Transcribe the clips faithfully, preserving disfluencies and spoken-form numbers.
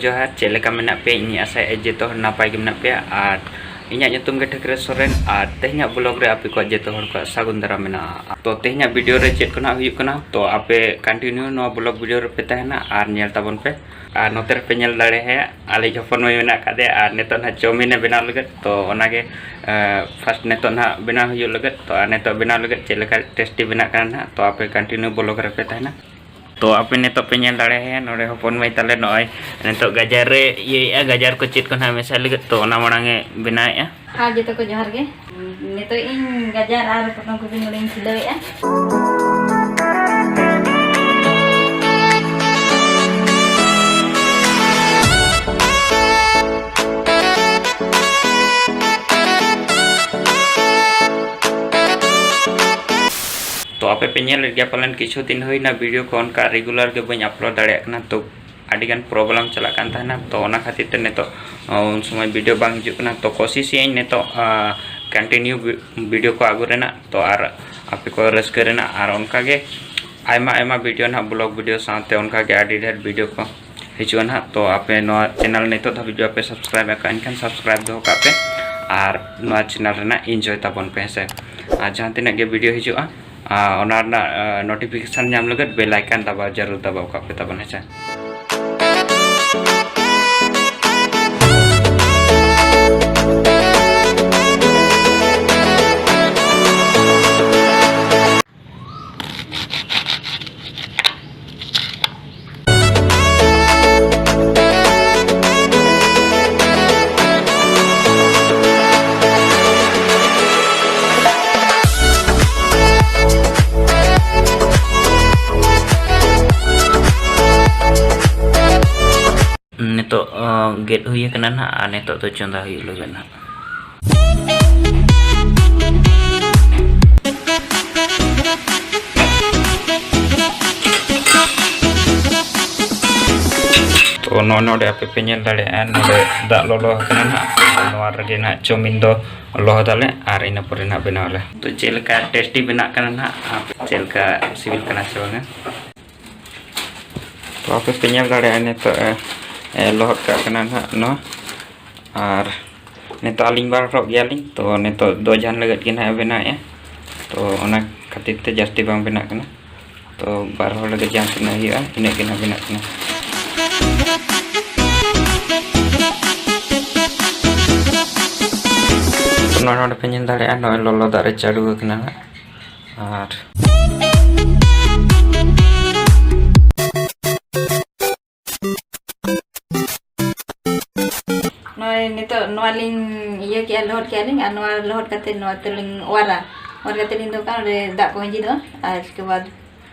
ᱡᱚᱦᱟᱨ, ᱪᱮᱫ ᱞᱮᱠᱟ ᱢᱮᱱᱟᱜ ᱯᱮᱭᱟ? ᱤᱧ ᱟᱥᱟᱭᱮᱫᱼᱟ ᱡᱚᱛᱚ ᱦᱚᱲ ᱱᱟᱯᱟᱭ ᱜᱮ ᱢᱮᱱᱟᱜ ᱯᱮᱭᱟ᱾ ᱟᱨ ᱤᱧᱟᱹᱜ ᱧᱩᱛᱩᱢ ᱜᱮ ᱴᱷᱟᱹᱠᱨᱟᱹ ᱥᱚᱨᱮᱱ᱾ ᱟᱨ ᱛᱮᱦᱮᱧᱟᱜ ᱵᱞᱚᱜ ᱨᱮ ᱟᱯᱮ ᱠᱚᱣᱟᱜ ᱡᱚᱛᱚ ᱦᱚᱲ ᱠᱚᱣᱟᱜ ᱥᱟᱹᱜᱩᱱ ᱫᱟᱨᱟᱢ ᱢᱮᱱᱟᱜᱼᱟ᱾ ᱛᱚ, ᱛᱮᱦᱮᱧᱟᱜ ᱵᱷᱤᱰᱤᱭᱳ ᱨᱮ ᱪᱮᱫ ᱠᱚ ᱱᱟᱦᱟᱜ ᱦᱩᱭᱩᱜ ᱠᱟᱱᱟ, ᱛᱚ ᱟᱯᱮ ᱠᱚᱱᱴᱤᱱᱤᱭᱩ ᱱᱚᱣᱟ ᱵᱞᱚᱜ ᱵᱷᱤᱰᱤᱭᱳ ᱨᱮᱯᱮ ᱛᱟᱦᱮᱱᱟ ᱟᱨ ᱧᱮᱞ ᱛᱟᱵᱚᱱ ᱯᱮ᱾ ᱟᱨ ᱱᱚᱛᱮ ᱨᱮᱯᱮ ᱧᱮᱞ ᱫᱟᱲᱮᱭᱟᱭᱟ, ᱟᱞᱮᱭᱤᱡ ᱦᱚᱯᱚᱱ ᱢᱟᱹᱭ ᱢᱮᱱᱟᱜ ᱟᱠᱟᱫᱮᱭᱟ᱾ ᱟᱨ ᱱᱤᱛᱚᱜ ᱱᱟᱦᱟᱜ ᱪᱟᱣᱢᱤᱱᱮ ᱵᱮᱱᱟᱣ ᱞᱟᱹᱜᱤᱫ, ᱛᱚ ᱚᱱᱟᱜᱮ ᱯᱷᱟᱥᱴ ᱱᱤᱛᱚᱜ ᱱᱟᱦᱟᱜ ᱵᱮᱱᱟᱣ ᱦᱩᱭᱩᱜ ᱞᱟᱹᱜᱤᱫ᱾ ᱛᱚ ᱟᱨ ᱱᱤᱛᱚᱜ ᱵᱮᱱᱟᱣ ᱞᱟᱹᱜᱤᱫ ᱪᱮᱫ ᱞᱮᱠᱟ ᱴᱮᱥᱴᱤ ᱵᱮᱱᱟᱜ ᱠᱟᱱᱟ ᱱᱟᱦᱟᱜ, ᱛᱚ ᱟᱯᱮ ᱠᱚᱱᱴᱤᱱᱤᱭᱩ ᱵᱞᱚᱜ ᱨᱮᱯᱮ ᱛᱟᱦᱮᱱᱟ᱾ ᱛᱚ ᱟᱯᱮ ᱱᱤᱛᱚᱜ ᱯᱮ ᱧᱮᱞ ᱫᱟᱲᱮᱭᱟᱭᱟ, ᱱᱚᱰᱮ ᱦᱚᱯᱚᱱ ᱢᱟᱹᱭ ᱛᱟᱞᱮ ᱱᱚᱜᱼᱚᱭ ᱱᱤᱛᱚᱜ ᱜᱟᱡᱟᱨ ᱨᱮ ᱤᱭᱟᱹᱭᱮᱫᱼᱟ, ᱜᱟᱡᱟᱨ ᱠᱚ ᱪᱮᱫ ᱠᱚ ᱱᱟᱦᱟᱜ ᱢᱮᱥᱟᱭ ᱞᱟᱹᱜᱤᱫ, ᱛᱚ ᱚᱱᱟ ᱢᱟᱲᱟᱝ ᱮ ᱵᱮᱱᱟᱣᱮᱫᱼᱟ᱾ ᱦᱮᱸ, ᱡᱚᱛᱚ ᱠᱚ ᱡᱚᱦᱟᱨ ᱜᱮ᱾ ᱱᱤᱛᱚᱜ ᱤᱧ ᱜᱟᱡᱟᱨ ᱟᱨ ᱯᱚᱴᱚᱢ ᱠᱚᱯᱤ ᱱᱚᱰᱮᱧ ᱠᱷᱩᱞᱟᱹᱣᱮᱫᱼᱟ᱾ ᱛᱚ ᱟᱯᱮ ᱯᱮ ᱧᱮᱞᱮᱫ ᱜᱮᱭᱟ ᱯᱟᱞᱮᱱ, ᱠᱤᱪᱷᱩ ᱫᱤᱱ ᱦᱩᱭᱱᱟ ᱵᱷᱤᱰᱤᱭᱳ ᱠᱚ ᱚᱱᱠᱟ ᱨᱮᱜᱩᱞᱟᱨ ᱜᱮ ᱵᱟᱹᱧ ᱟᱯᱞᱳᱰ ᱫᱟᱲᱮᱭᱟᱜ ᱠᱟᱱᱟ᱾ ᱛᱚ ᱟᱹᱰᱤᱜᱟᱱ ᱯᱨᱚᱵᱞᱮᱢ ᱪᱟᱞᱟᱜ ᱠᱟᱱ ᱛᱟᱦᱮᱱᱟ, ᱛᱚ ᱚᱱᱟ ᱠᱷᱟᱹᱛᱤᱨ ᱛᱮ ᱱᱤᱛᱚᱜ, ᱟ, ᱩᱱ ᱥᱚᱢᱚᱭ ᱵᱷᱤᱰᱤᱭᱳ ᱵᱟᱝ ᱦᱤᱡᱩᱜ ᱠᱟᱱᱟ᱾ ᱛᱚ ᱠᱳᱥᱤᱥ ᱟᱹᱧ ᱱᱤᱛᱚᱜ, ᱟ, ᱠᱚᱱᱴᱤᱱᱤᱭᱩ ᱵᱷᱤ-, ᱵᱷᱤᱰᱤᱭᱳ ᱠᱚ ᱟᱹᱜᱩ ᱨᱮᱱᱟᱜ, ᱛᱚ ᱟᱨ ᱟᱯᱮ ᱠᱚ ᱨᱟᱹᱥᱠᱟᱹ ᱨᱮᱱᱟᱜ, ᱟᱨ ᱚᱱᱠᱟ ᱜᱮ ᱟᱭᱢᱟ ᱟᱭᱢᱟ ᱵᱷᱤᱰᱤᱭᱳ ᱱᱟᱦᱟᱜ, ᱵᱞᱚᱜ ᱵᱷᱤᱰᱤᱭᱳ ᱥᱟᱶᱛᱮ ᱚᱱᱠᱟ ᱜᱮ ᱟᱹᱰᱤ ᱰᱷᱮᱨ ᱵᱷᱤᱰᱤᱭᱳ ᱠᱚ ᱦᱤᱡᱩᱜᱼᱟ ᱱᱟᱦᱟᱜ᱾ ᱛᱚ ᱟᱯᱮ ᱱᱚᱣᱟ ᱪᱮᱱᱮᱞ ᱱᱤᱛᱚᱜ ᱫᱷᱟᱹᱵᱤᱡ ᱵᱟᱯᱮ ᱥᱟᱵᱥᱠᱨᱟᱭᱤᱵ ᱟᱠᱟᱫ, ᱮᱱᱠᱷᱟᱱ ᱥᱟᱵᱥᱠᱨᱟᱭᱤᱵ ᱫᱚᱦᱚ ᱠᱟᱜ ᱯᱮ ᱟᱨ ᱱᱚᱣᱟ ᱪᱮᱱᱮᱞ ᱨᱮᱱᱟᱜ ᱤᱱᱡᱚᱭ ᱛᱟᱵᱚᱱ ᱯᱮ, ᱦᱮᱸ ᱥᱮ᱾ ᱟᱨ ᱡᱟᱦᱟᱸ ᱛᱤᱱᱟᱹᱜ ᱜᱮ ᱵᱷᱤᱰᱤᱭᱳ ᱦᱤᱡᱩᱜᱼᱟ, ᱟᱨ ᱚᱱᱟ ᱨᱮᱱᱟᱜ, ᱟ, ᱱᱳᱴᱤᱯᱷᱤᱠᱮᱥᱚᱱ ᱧᱟᱢ ᱞᱟᱹᱜᱤᱫ ᱵᱮᱞ ᱟᱭᱠᱚᱱ ᱫᱟᱵᱟᱣ ᱡᱟᱹᱨᱩᱲ ᱫᱟᱵᱟᱣ ᱠᱟᱜ ᱯᱮ ᱛᱟᱵᱚᱱ, ᱦᱮᱸ ᱥᱮ᱾ ᱱᱤᱛᱚᱜ, ᱚ, ᱜᱮᱫ ᱦᱩᱭ ᱟᱠᱟᱱᱟ ᱱᱟᱦᱟᱜ, ᱟᱨ ᱱᱤᱛᱚᱜ ᱫᱚ ᱪᱚᱸᱫᱟ ᱦᱩᱭᱩᱜ ᱞᱟᱹᱜᱤᱫ ᱱᱟᱦᱟᱜ᱾ ᱛᱚ ᱱᱚᱜᱼᱚ ᱱᱚᱰᱮ ᱟᱯᱮ ᱯᱮ ᱧᱮᱞ ᱫᱟᱲᱮᱭᱟᱜᱼᱟ, ᱱᱚᱰᱮ ᱫᱟᱜ ᱞᱚᱞᱚ ᱟᱠᱟᱱᱟ ᱱᱟᱦᱟᱜ, ᱟᱨ ᱱᱚᱣᱟ ᱨᱮᱜᱮ ᱱᱟᱦᱟᱜ ᱪᱟᱣᱢᱤᱱ ᱫᱚ ᱞᱚᱦᱚᱫᱟᱞᱮ ᱟᱨ ᱤᱱᱟᱹ ᱯᱚᱨᱮ ᱱᱟᱦᱟᱜ ᱵᱮᱱᱟᱣᱟᱞᱮ᱾ ᱛᱚ ᱪᱮᱫ ᱞᱮᱠᱟ ᱴᱮᱥᱴᱤ ᱵᱮᱱᱟᱜ ᱠᱟᱱᱟ ᱱᱟᱦᱟᱜ, ᱟᱯᱮ ᱪᱮᱫ ᱞᱮᱠᱟ ᱥᱤᱵᱤᱞ ᱠᱟᱱᱟ ᱥᱮ ᱵᱟᱝᱟ? ᱛᱚ ᱟᱯᱮ ᱯᱮ ᱧᱮᱞ ᱫᱟᱲᱮᱭᱟᱜᱼᱟ ᱱᱤᱛᱚᱜ, ᱮ, ᱞᱚᱦᱚᱫ ᱠᱟᱜ ᱠᱟᱱᱟ ᱱᱟᱦᱟᱜ ᱱᱚᱣᱟ᱾ ᱟᱨ ᱱᱤᱛᱚᱜ ᱟᱹᱞᱤᱧ ᱵᱟᱨ ᱦᱚᱲᱚᱜ ᱜᱮᱭᱟᱞᱤᱧ, ᱛᱚ ᱱᱤᱛᱚᱜ ᱫᱚ ᱡᱟᱦᱟᱱ ᱞᱟᱹᱜᱤᱫ ᱜᱮ ᱱᱟᱦᱟᱜ ᱵᱮᱱᱟᱣᱮᱫᱼᱟ, ᱛᱚ ᱚᱱᱟ ᱠᱷᱟᱹᱛᱤᱨ ᱛᱮ ᱡᱟᱹᱥᱛᱤ ᱵᱟᱝ ᱵᱮᱱᱟᱜ ᱠᱟᱱᱟ᱾ ᱛᱚ ᱵᱟᱨ ᱦᱚᱲ ᱞᱟᱹᱜᱤᱫ ᱡᱟᱦᱟᱸ ᱛᱤᱱᱟᱹᱜ ᱦᱩᱭᱩᱜᱼᱟ, ᱤᱱᱟᱹᱜ ᱜᱮ ᱱᱟᱦᱟᱜ ᱵᱮᱱᱟᱜ ᱠᱟᱱᱟ᱾ ᱛᱚ ᱱᱚᱜᱼᱚᱭ ᱱᱚᱰᱮ ᱯᱮ ᱧᱮᱞ ᱫᱟᱲᱮᱭᱟᱜᱼᱟ, ᱱᱚᱜᱼᱚᱭ ᱞᱚᱞᱚ ᱫᱟᱜ ᱨᱮ ᱪᱟᱹᱰᱩ ᱟᱠᱟᱱᱟ ᱱᱟᱦᱟᱜ᱾ ᱟᱨ ᱱᱚᱜᱼᱚᱭ ᱱᱤᱛᱚᱜ ᱱᱚᱣᱟ ᱞᱤᱧ ᱤᱭᱟᱹ ᱠᱮᱜᱼᱟ, ᱞᱚᱦᱚᱫ ᱠᱮᱜᱼᱟ ᱞᱤᱧ, ᱟᱨ ᱱᱚᱣᱟ ᱞᱚᱦᱚᱫ ᱠᱟᱛᱮ ᱱᱚᱣᱟ ᱛᱮᱞᱤᱧ ᱚᱣᱟᱨᱟ᱾ ᱚᱣᱟᱨ ᱠᱟᱛᱮ ᱞᱤᱧ ᱫᱚᱦᱚ ᱠᱟᱜᱼᱟ, ᱚᱸᱰᱮ ᱫᱟᱜ ᱠᱚ ᱟᱸᱡᱮᱫᱚᱜᱼᱟ, ᱟᱨ ᱤᱥᱠᱮ ᱵᱟᱫ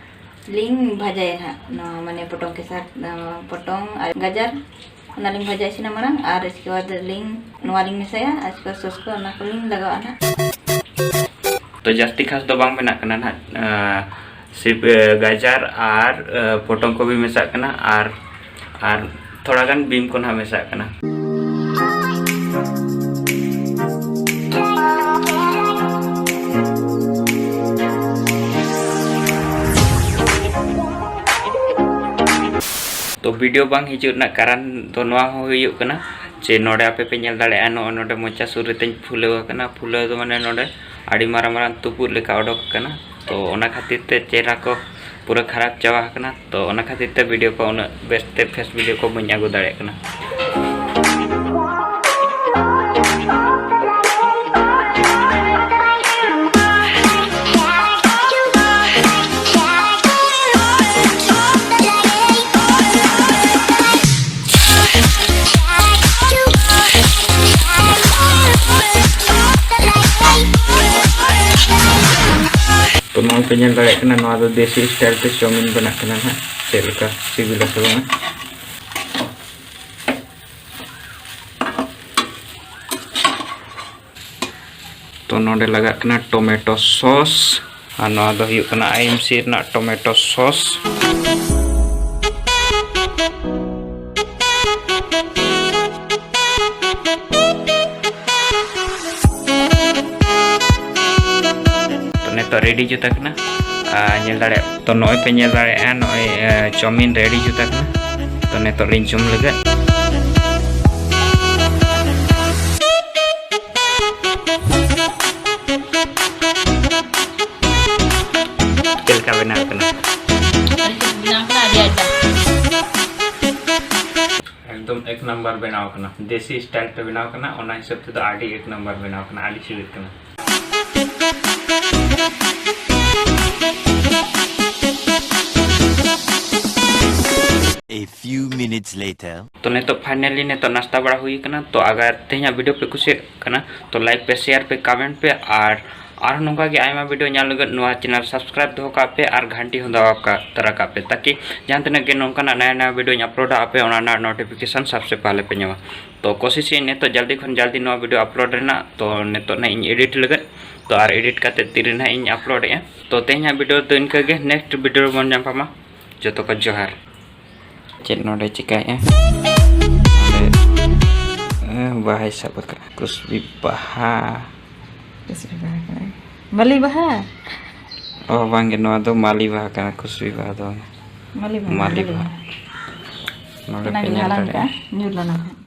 ᱞᱤᱧ ᱵᱷᱟᱡᱟᱭᱟ ᱦᱟᱸᱜ, ᱱᱚᱣᱟ ᱢᱟᱱᱮ ᱯᱚᱴᱚᱢ ᱠᱮ ᱥᱟᱛ, ᱱᱚᱣᱟ ᱯᱚᱴᱚᱢ ᱟᱨ ᱜᱟᱡᱟᱨ, ᱚᱱᱟ ᱞᱤᱧ ᱵᱷᱟᱡᱟ ᱤᱥᱤᱱᱟ ᱢᱟᱲᱟᱝ, ᱟᱨ ᱤᱥᱠᱮ ᱵᱟᱫ ᱞᱤᱧ ᱱᱚᱣᱟ ᱞᱤᱧ ᱢᱮᱥᱟᱭᱟ, ᱟᱨ ᱤᱥᱠᱮ ᱵᱟᱫ ᱥᱚᱥ ᱠᱚ ᱚᱱᱟ ᱠᱚᱞᱤᱧ ᱞᱟᱜᱟᱣᱟ ᱦᱟᱸᱜ᱾ ᱛᱚ ᱡᱟᱹᱥᱛᱤ ᱠᱷᱟᱥ ᱫᱚ ᱵᱟᱝ ᱵᱮᱱᱟᱜ ᱠᱟᱱᱟ ᱱᱟᱦᱟᱜ, ᱟᱸ, ᱥᱤᱯ-, ᱮ, ᱜᱟᱡᱟᱨ ᱟᱨ, ᱮ, ᱯᱚᱴᱚᱢ ᱠᱚᱵᱤ ᱢᱮᱥᱟᱜ ᱠᱟᱱᱟ ᱟᱨ, ᱟᱨ ᱛᱷᱚᱲᱟ ᱜᱟᱱ ᱵᱤᱢ ᱠᱚ ᱱᱟᱦᱟᱜ ᱢᱮᱥᱟᱜ ᱠᱟᱱᱟ᱾ ᱛᱚ ᱵᱷᱤᱰᱤᱭᱳ ᱵᱟᱝ ᱦᱤᱡᱩᱜ ᱨᱮᱱᱟᱜ ᱠᱟᱨᱚᱱ ᱫᱚ ᱱᱚᱣᱟ ᱦᱚᱸ ᱦᱩᱭᱩᱜ ᱠᱟᱱᱟ ᱡᱮ ᱱᱚᱰᱮ ᱟᱯᱮ ᱯᱮ ᱧᱮᱞ ᱫᱟᱲᱮᱭᱟᱜᱼᱟ, ᱱᱚᱜᱼᱚᱭ ᱱᱚᱰᱮ ᱢᱚᱪᱟ ᱥᱩᱨ ᱨᱮ ᱛᱤᱧ ᱯᱷᱩᱞᱟᱹᱣ ᱟᱠᱟᱱᱟ᱾ ᱯᱷᱩᱞᱟᱹᱣ ᱫᱚ ᱢᱟᱱᱮ ᱱᱚᱰᱮ ᱟᱹᱰᱤ ᱢᱟᱨᱟᱝ ᱢᱟᱨᱟᱝ ᱛᱩᱯᱩᱫ ᱞᱮᱠᱟ ᱚᱰᱚᱠ ᱟᱠᱟᱱᱟ᱾ ᱛᱚ ᱚᱱᱟ ᱠᱷᱟᱹᱛᱤᱨ ᱛᱮ ᱪᱮᱦᱨᱟ ᱠᱚ ᱯᱩᱨᱟᱹ ᱠᱷᱟᱨᱟᱯ ᱪᱟᱵᱟ ᱟᱠᱟᱱᱟ᱾ ᱛᱚ ᱚᱱᱟ ᱠᱷᱟᱹᱛᱤᱨ ᱛᱮ ᱵᱷᱤᱰᱤᱭᱳ ᱠᱚ ᱩᱱᱟᱹᱜ ᱵᱮᱥᱛᱮ ᱯᱷᱮᱥ ᱵᱷᱤᱰᱤᱭᱳ ᱠᱚ ᱵᱟᱹᱧ ᱟᱹᱜᱩ ᱫᱟᱲᱮᱭᱟᱜ ᱠᱟᱱᱟ᱾ ᱛᱚ ᱱᱚᱜᱼᱚᱭ ᱯᱮ ᱧᱮᱞ ᱫᱟᱲᱮᱭᱟᱜ ᱠᱟᱱᱟ, ᱱᱚᱣᱟ ᱫᱚ ᱫᱮᱥᱤ ᱥᱴᱟᱭᱤᱞ ᱛᱮ ᱪᱟᱣᱢᱤᱱ ᱵᱮᱱᱟᱜ ᱠᱟᱱᱟ ᱱᱟᱦᱟᱜ, ᱪᱮᱫ ᱞᱮᱠᱟ ᱥᱤᱵᱤᱞᱟ ᱥᱮ ᱵᱟᱝᱟ᱾ ᱛᱚ ᱱᱚᱰᱮ ᱞᱟᱜᱟᱜ ᱠᱟᱱᱟ ᱴᱚᱢᱮᱴᱳ ᱥᱚᱥ, ᱟᱨ ᱱᱚᱣᱟ ᱫᱚ ᱦᱩᱭᱩᱜ ᱠᱟᱱᱟ ᱟᱭ ᱮᱢ ᱥᱤ ᱨᱮᱱᱟᱜ ᱴᱚᱢᱮᱴᱳ ᱥᱚᱥ᱾ ᱛᱚ ᱱᱤᱛᱚᱜ ᱨᱮᱰᱤ ᱡᱩᱛ ᱟᱠᱟᱱᱟ, ᱟᱨ ᱧᱮᱞ ᱫᱟᱲᱮᱭᱟᱜ, ᱛᱚ ᱱᱚᱜᱼᱚᱭ ᱯᱮ ᱧᱮᱞ ᱫᱟᱲᱮᱭᱟᱜᱼᱟ, ᱱᱚᱜᱼᱚᱭ, ᱮ, ᱪᱟᱣᱢᱤᱱ ᱨᱮᱰᱤ ᱡᱩᱛ ᱟᱠᱟᱱᱟ᱾ ᱛᱚ ᱱᱤᱛᱚᱜ ᱞᱤᱧ ᱡᱚᱢ ᱞᱟᱹᱜᱤᱫ᱾ ᱵᱟᱨ ᱵᱮᱱᱟᱣ ᱠᱟᱱᱟ, ᱫᱮᱥᱤ ᱥᱴᱟᱭᱤᱞ ᱛᱮ ᱵᱮᱱᱟᱣ ᱠᱟᱱᱟ, ᱚᱱᱟ ᱦᱤᱥᱟᱹᱵ ᱛᱮᱫᱚ ᱟᱹᱰᱤ ᱮᱠ ᱱᱟᱢᱵᱟᱨ ᱵᱮᱱᱟᱣ ᱠᱟᱱᱟ, ᱟᱹᱰᱤ ᱥᱤᱵᱤᱞ ᱠᱟᱱᱟ᱾ A few minutes later. ᱛᱚ ᱱᱤᱛᱚᱜ finally ᱱᱤᱛᱚᱜ ᱱᱟᱥᱛᱟ ᱵᱟᱲᱟ ᱦᱩᱭ ᱠᱟᱱᱟ᱾ ᱛᱚ ᱟᱜᱟᱨ ᱛᱮᱦᱮᱧᱟᱜ video ᱯᱮ ᱠᱩᱥᱤᱭᱟᱜ ᱠᱟᱱᱟ ᱛᱚ like ᱯᱮ, share ᱯᱮ, comment ᱯᱮ ᱟᱨ ᱟᱨᱦᱚᱸ ᱱᱚᱝᱠᱟ ᱜᱮ ᱟᱭᱢᱟ video ᱧᱮᱞ ᱞᱟᱹᱜᱤᱫ ᱱᱚᱣᱟ channel subscribe ᱫᱚᱦᱚ ᱠᱟᱜ ᱯᱮ ᱟᱨ ᱜᱷᱟᱱᱴᱤ ᱦᱚᱸ ᱫᱟᱵᱟᱣ ᱠᱟᱜ ᱛᱟᱨᱟ ᱠᱟᱜ ᱯᱮ, ᱛᱟᱠᱤ ᱡᱟᱦᱟᱸ ᱛᱤᱱᱟᱹᱜ ᱜᱮ ᱱᱚᱝᱠᱟᱱᱟᱜ ᱱᱟᱭᱟ ᱱᱟᱭᱟ videoᱧ uploadᱟ ᱟᱯᱮ ᱚᱱᱟ ᱨᱮᱱᱟᱜ notification ᱥᱟᱵᱥᱮ ᱯᱟᱦᱞᱮ ᱯᱮ ᱧᱟᱢᱟ᱾ ᱛᱚ ᱠᱳᱥᱤᱥ ᱤᱧ ᱱᱤᱛᱚᱜ ᱡᱟᱞᱫᱤ ᱠᱷᱚᱱ ᱡᱟᱞᱫᱤ ᱱᱚᱣᱟ video upload ᱨᱮᱱᱟᱜ᱾ ᱛᱚ ᱱᱤᱛᱚᱜ ᱱᱟᱜ ᱤᱧ edit ᱞᱟᱹᱜᱤᱫ, ᱛᱚ ᱟᱨ edit ᱠᱟᱛᱮ ᱛᱤᱨᱮ ᱱᱟᱜ ᱤᱧ uploadᱮᱜᱼᱟ᱾ ᱛᱚ ᱛᱮᱦᱮᱧᱟᱜ video ᱫᱚ ᱤᱱᱠᱟᱹ ᱜᱮ, next video ᱨᱮᱵᱚᱱ ᱧᱟᱯᱟᱢᱟ᱾ ᱡᱚᱛᱚ ᱠᱚ ᱡᱚᱦᱟᱨ᱾ ᱪᱮᱫ ᱱᱚᱰᱮ ᱪᱤᱠᱟᱹᱭᱮᱫᱼᱟ? ᱱᱚᱰᱮ, ᱮ, ᱵᱟᱦᱟᱭ ᱥᱟᱵ ᱟᱠᱟᱫᱼᱟ᱾ ᱠᱩᱥᱵᱤ ᱵᱟᱦᱟ᱾ ᱠᱩᱥᱵᱤ ᱵᱟᱦᱟ ᱠᱟᱱᱟ᱾ ᱢᱟᱹᱞᱤ ᱵᱟᱦᱟ᱾ ᱚ, ᱵᱟᱝᱜᱮ, ᱱᱚᱣᱟ ᱫᱚ ᱢᱟᱹᱞᱤ ᱵᱟᱦᱟ ᱠᱟᱱᱟ, ᱠᱩᱥᱵᱤ ᱵᱟᱦᱟ ᱫᱚ ᱵᱟᱝ᱾ ᱢᱟᱹᱞᱤ ᱵᱟᱦᱟ, ᱢᱟᱹᱞᱤ ᱢᱟᱹᱞᱤ ᱵᱟᱦᱟ᱾ ᱵᱟᱦᱟ᱾ ᱱᱚᱰᱮ ᱚᱱᱟ ᱯᱮ ᱜᱮ ᱧᱮᱞ ᱦᱟᱞᱟᱝ ᱫᱟᱲᱮᱭᱟᱜᱼᱟ᱾ ᱠᱟᱜᱼᱟ, ᱧᱩᱨ ᱞᱮᱱᱟ ᱦᱟᱸᱜ᱾